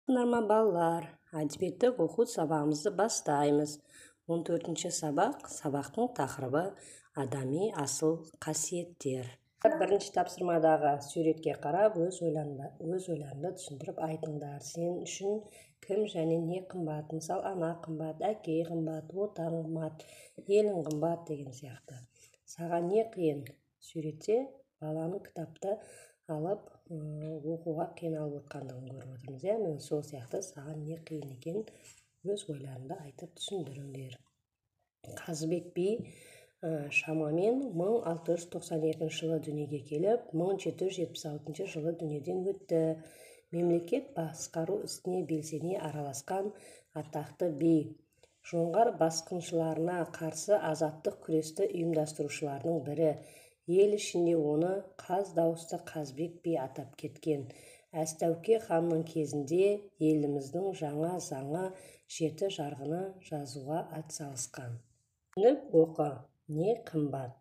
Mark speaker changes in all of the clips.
Speaker 1: Ма, балалар, әдебиеттік оқу сабағымызды бастаймыз. 14-ші сабақ. Сабақтың тақырыбы: адами асыл қасиеттер. Бірінші тапсырмадағы суретке қарап, өз ойларыңды түсіндіріп айтыңдар. Сен үшін кім және не қымбат? Мысалы, ана қымбат, әке қымбат, отан қымбат, елің қымбат деген сияқты. Саған не қиын? Суретте баланың кітапты алып оқуға қиналып отқандығын көріп отырмыз, иә. Міне, сол сияқты саған не қиын екенін өз ойларыңды айтып түсіндіріңдер. Қазыбек би шамамен 1692 жылы дүниеге келіп, 1776 жылы дүниеден өтті. Мемлекет басқару ісіне белсене араласқан атақты би. Жоңғар басқыншыларына қарсы азаттық күресті ұйымдастырушылардың бірі. Ел ішінде оны қаз дауысты Қазыбек би атап кеткен. Әз Тәуке ханның кезінде еліміздің жаңа заңы, жеті жарғыны жазуға атсалысқан. Түсініп оқы. Не қымбат?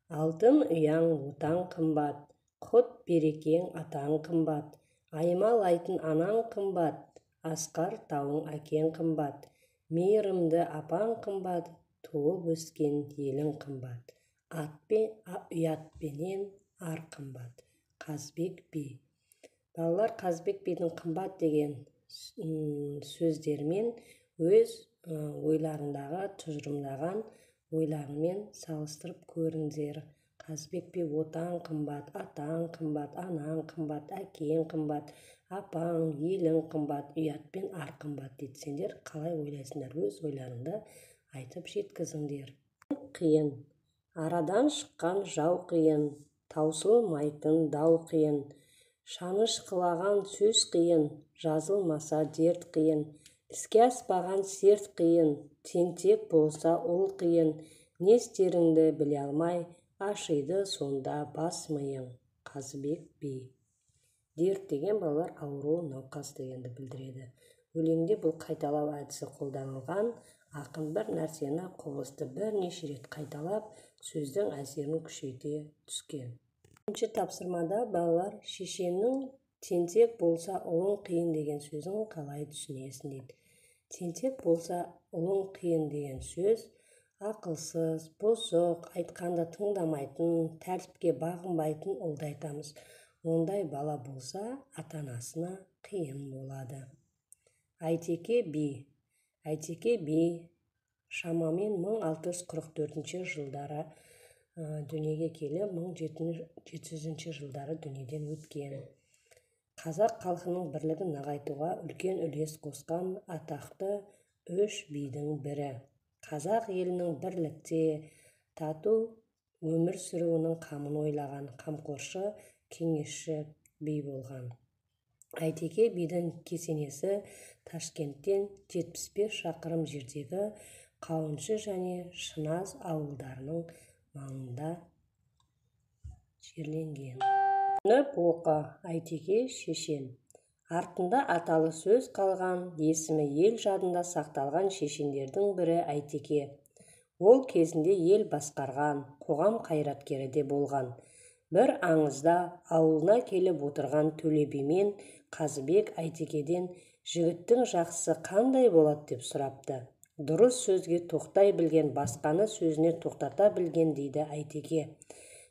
Speaker 1: Алтын ұяң Отан қымбат, құт берекең атаң қымбат, аймалайтын анаң қымбат, асқар тауың әкең қымбат, мейірімді апаң қымбат, туып өскен елің қымбат, ұятпенен ар қымбат. Қазыбек би. Балалар, Қазыбек бидің қымбат деген сөздерімен өз ойларыңдағы тұжырымдаған ойларыңмен салыстырып көріңдер. Қазыбек би отан қымбат, атаң қымбат, анаң қымбат, әкең қымбат, апаң, елің қымбат, ұят пен ар қымбат дейді. Сендер қалай ойлайсыңдар? Өз ойларыңды айтып жеткізіңдер. Қиын арадан шыққан жау қиын, таусылмайтын дау қиын, шанышқылаған сөз қиын, жазылмаса дерт қиын, іске аспаған серт қиын, тентек болса ұл қиын, не істеріңді біле алмай, ашиды сонда бас миың. Қазыбек би. Дерт деген, балалар, ауру, науқас дегенді білдіреді. Өлеңде бұл қайталау әдісі қолданылған. Ақын бір нәрсені, құбылысты бірнеше рет қайталап, сөздің әсерін күшейте түскен. Бірінші тапсырмада, балалар, шешеннің «Тентек болса ұлың қиын» деген сөзін қалай түсінесің дейді. «Тентек болса ұлың қиын» деген сөз ақылсыз, бұзық, айтқанды тыңдамайтын, тәртіпке бағынбайтын ұлды айтамыз. Ондай бала болса, ата-анасына қиын болады. Әйтеке би. Әйтеке би шамамен 1644 жылдары дүниеге келіп, 1700 жылдары дүниеден өткен. Қазақ халқының бірлігін нығайтуға үлкен үлес қосқан атақты үш бидің бірі. Қазақ елінің бірлікте, тату өмір сүруінің қамын ойлаған қамқоршы, кеңесші би болған. Әйтеке бидің кесенесі Ташкенттен 75 шақырым жердегі Қауыншы және Шыназ ауылдарының маңында жерленген. Түсініп оқы. Әйтеке шешен. Артында аталы сөз қалған, есімі ел жадында сақталған шешендердің бірі – Әйтеке. Ол кезінде ел басқарған, қоғам қайраткері де болған. Бір аңызда ауылына келіп отырған Төле би мен Қазыбек Әйтекеден жігіттің жақсысы қандай болады деп сұрапты. Дұрыс сөзге тоқтай білген, басқаны сөзіне тоқтата білген, дейді Әйтеке.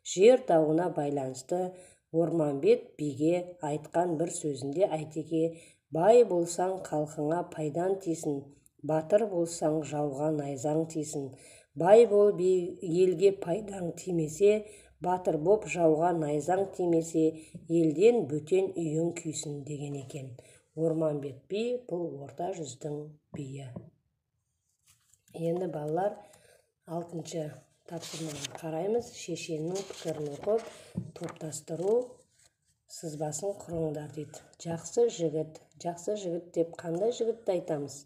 Speaker 1: Жер дауына байланысты Орманбет биге айтқан бір сөзінде Әйтеке: «Бай болсаң, халқыңа пайдаң тисін, батыр болсаң, жауға найзаң тисін. Бай болып елге пайдаң тимесе, батыр боп жауға найзаң тимесе, елден бөтен үйің күйсін», – деген екен. Орманбет би – бұл Орта жүздің биі. Енді, балалар, алтыншы тапсырмаға қараймыз. Шешеннің пікірін оқып, топтастыру сызбасын құрыңдар дейді. Жақсы жігіт. Жақсы жігіт деп қандай жігітті айтамыз?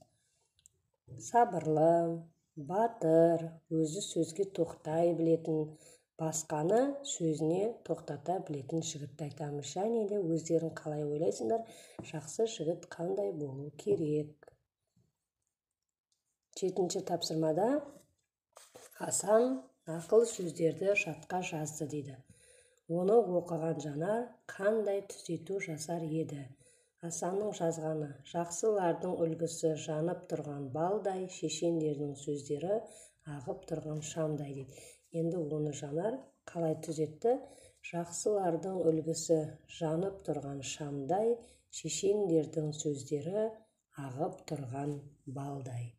Speaker 1: Сабырлы, батыр, өзі сөзге тоқтай білетін, басқаны сөзіне тоқтата білетін жігітті айтамыз. Және де өздерің қалай ойлайсыңдар, жақсы жігіт қандай болу керек? Жетінші тапсырмада Асан нақыл сөздерді жатқа жазды дейді. Оны оқыған Жанар қандай түзету жасар еді? Асанның жазғаны: жақсылардың үлгісі жанып тұрған балдай, шешендердің сөздері ағып тұрған шамдай дейді. Енді оны Жанар қалай түзетті? Жақсылардың үлгісі жанып тұрған шамдай, шешендердің сөздері ағып тұрған балдай.